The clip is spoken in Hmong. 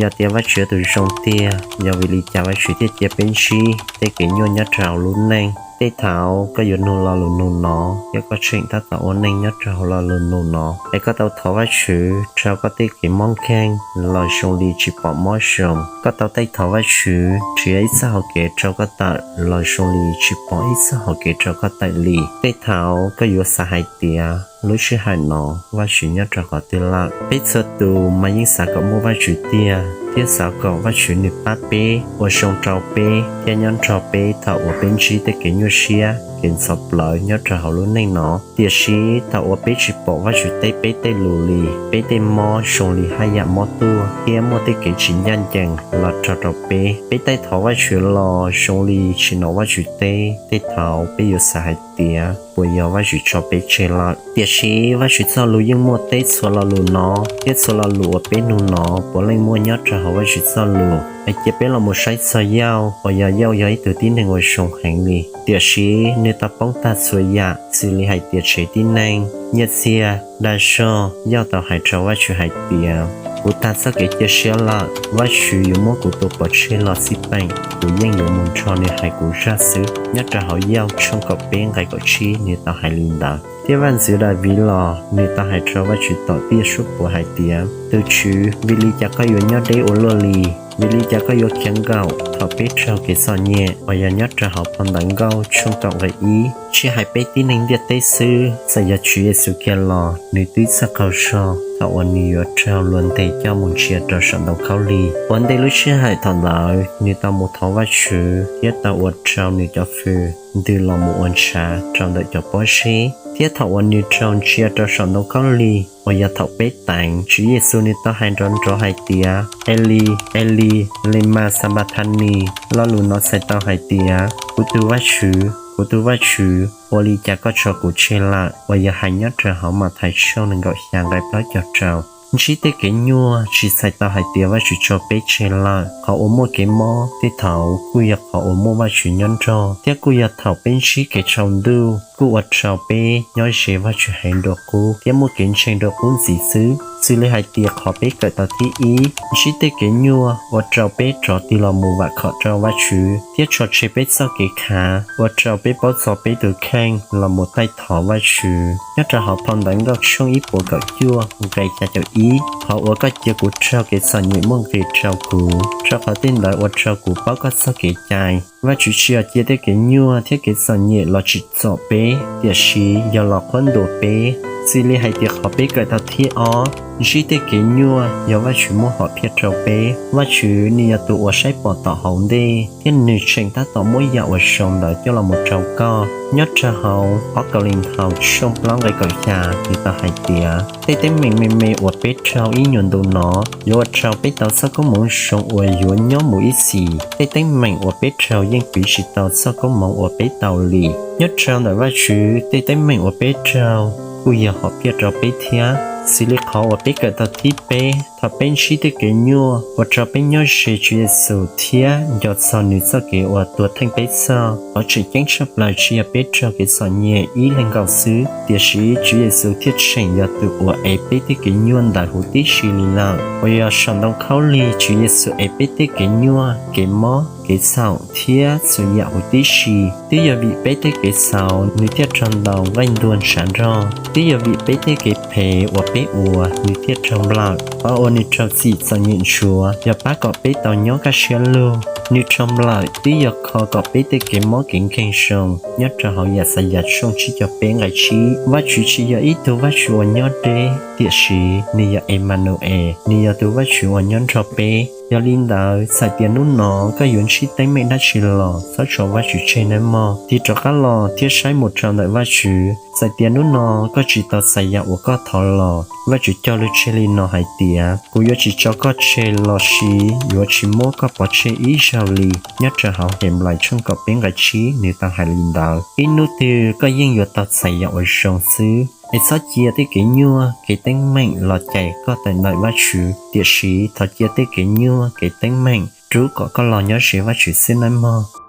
Yog tias Vajtswv yog tus zoo tiag, yog vim li cas Vajtswv thiaj cia peb ntsib tej kev nyuaj nyob rau hauv lub neej? Tej thaum koj yuav nug lo lus nug no, thiab koj tseem tab tom ua neej nyob rau hauv lo lus nug no, es koj tau thov Vajtswv rau koj tej kev mob nkeeg los zoo li tsis pom mob zoo. Koj tau taij thov Vajtswv nrhiav ib txoj hau kev rau koj tawm los zoo li tsis pom ib txoj hau kev rau koj tawm li. Tej thaum koj yuav xav hais tias lub sij hawm no Vajtswv nyob rau qhov twg lawm? Peb txhua tus mas yeej xav kom muaj Vajtswv tiag, thiab xav kom Vajtswv nws pab peb, ua zoo rau peb thiab nyob nrog peb thaum uas peb ntsib tej kev nyuaj siab, kev ntxhov plawv nyob rau hauv lub neej no. Tiam sis thaum uas peb tsis pom Vajtswv teb peb tej lus li, peb tej mob zoo li haj yam mob tuaj thiab muaj tej kev tsis ncaj ncees los raug rau peb. Peb taij thov Vajtswv los zoo li tsis hnov Vajtswv teb. Tej thaum peb yuav xav hais tias puas yog Vajtswv tso peb tseg lawm? Tiam sis Vajtswv txoj lus yeej muaj teb txhua lo lus no, thiab txhua lo lus uas peb nug no puav leej muaj nyob rau hauv Vajtswv txoj lus. Hais cia peb los mus saib txog Yauj, uas yog Yauj yog ib tug tib neeg uas zoo heev li, tiam sis nws tau poob tag txhua yam, xws li hais tias tsev tib neeg, nyiaj txiag, dag zog. Yauj tau hais rau Vajtswv hais tias, kuv tag txoj kev cia siab lawm, Vajtswv yuav muab kuv tua pov tseg los xij peem, kuv yeej yuav mus nrog nws hais kuv zaj xwb. Nyob rau hauv Yauj tshooj kaum peb nqe kaum tsib nws tau hais li ntawd. Thiab vaj ntxwv Daviv los nws tau hais rau Vajtswv tom tiaj suab puav hais tias, tus Tswv, vim li cas koj yuav nyob deb ua luaj li? Vim li cas koj yuav khiav nkaum thaum peb raug kev txom nyem? Uas yog nyob rau hauv phau Ntawv Nkauj tshooj kaum nqe ib. Tsis hais peb tib neeg ntiaj teb xwb, txawm yog Tswv Yexus kiag los nws twb txhawj qaug zog thaum uas nws yuav raug luag ntes coj mus ntsia rau saum ntoo khaub lig. Ua ntej lub sij hawm thaum ntawd nws tau mus thov Vajtswv thiab tau ua rau nws cov fwm ntws los mus ua ntshav rau ntawm cov pob zeb. Thiab thaum uas nws raug ntsia rau saum ntoo khaub lig, uas yog thaum peb teev, Tswv Yexus nws tau hais nrov nrov hais tias, Elis, Elis, lemas xas npas thas nis? Lo lus no txhais tau hais tias, kuv tus Vajtswv, kuv tus Vajtswv, ua li cas koj tso kuv tseg lawm? Uas yog hais nyob rau hauv Mathais tshooj nees nkaum xya nqe plaub caug rau. Ntsib tej kev nyuaj tsis txhais tau hais tias Vajtswv tso peb tseg lawm. Qhov uas muaj kev mob tej thaum kuj yog qhov uas muaj Vajtswv nyob nrog, thiab kuj yog thaum peb ntsib kev tsaus ntuj kuj ua rau peb nyob ze Vajtswv heev dua qub thiab muaj kev ntseeg dua qub ntxiv xwb. Xws li hais tias qhov peb kawm tau thib ib, ntsib tej kev nyuaj ua rau peb rov tig los mus vam khom rau Vajtswv thiab tso tseg peb txoj kev khav, ua rau peb paub txo peb tus kheej los mus taij thov Vajtswv. Nyob rau hauv phau Ntawv Nkauj tshooj ib puas kaum cuaj nqe xya caum ib, qhov uas koj cia kuv raug kev txom nyem muaj nqis rau kuv, rau qhov tej ntawd ua rau kuv paub koj txoj kev cai. Vajtswv tsis yog cia tej kev nyuaj thiab kev txom nyem los tsim txom peb, tiam sis yog los qhuab ntuas peb. Xws li hais tias qhov peb kawm tau thib ob, ntsib tej kev nyuaj yog Vajtswv muab hom phiaj rau peb. Vajtswv nws yog tus uas saib pom tom hauv ntej thiab nws tseem tab tom muab yam uas zoo ntawd coj los mus rau koj. Nyob rau hauv ob Kauleethaus tshooj plaub nqe kaum xya nws tau hais tias, tej teeb meem me me uas peb raug ib nyuag ntu no yuav ua rau peb tau txoj koob hmoov zoo uas yuav nyob mus ib txhis. Tej teeb meem uas peb raug yeej piv tsis tau txoj koob hmoov uas peb tau li. Nyob rau ntawm Vajtswv, tej teeb meem uas peb raug kuj yog hom phiaj rau peb thiab. Xws li qhov uas peb kawm tau thib peb, thaum peb ntsib tej kev nyuaj ua rau peb nyob ze Tswv Yexus thiab nco txog nws txoj kev uas tuag theej peb txog, qhov tseem ceeb tshaj plaws tsis yog peb raug kev txom nyem ib leeg nkaus xwb, tiam sis Tswv Yexus thiaj tseem yog tus uas ev peb tej kev nyuaj ntawd huv tib si li lawm. Uas yog saum ntoo khaub lig, Tswv Yexus ev peb tej kev nyuaj, kev mob, kev txhaum thiab txhua yam huv tib si. Twb yog vim peb tej kev txhaum nws thiaj raug ntaus nqaij ntuag ntshav nrog. Twb yog vim peb tej kev phem uas peb ua nws thiaj raug nplawm. Qhov uas nws raug txim txom nyem ntsuav yog pab kom peb tau nyob kaj siab lug. Nws raug nplawm twb yog kho kom peb tej kev mob kev nkeeg zoo. Nyob rau hauv Yaxayas tshooj tsib caug peb nqe tsib, Vajtswv tsis yog ib tug Vajtswv uas nyob deb, tiam sis nws yog Emanu-es, nws yog tus Vajtswv uas nyob nrog peb. Yog li ntawd, txawm tias hnub no koj yuav ntsib teeb meem dab tsi los txhob tso Vajtswv tseg nawb mog. Tig rov qab los thiab saib mus rau ntawm Vajtswv. Txawm tias hnub no koj tsis tau txais yam uas koj thov los, Vajtswv cog lus tseg li no hais tias, kuv yuav tsis tso koj tseg los sis yuav tsis muab koj pov tseg ib zaug li. Nyob rau hauv Henplais tshooj kaum peb nqe tsib nws tau hais li ntawd. Ib hnub twg koj yeej yuav tau txais yam uas zoo xwb. Es txhob cia tej kev nyuaj kev teeb meem los cais koj tawm ntawm Vajtswv, tiam sis thov cia tej kev nyuaj kev teeb meem rub kom koj los nyob ze Vajtswv xwb nawb mog.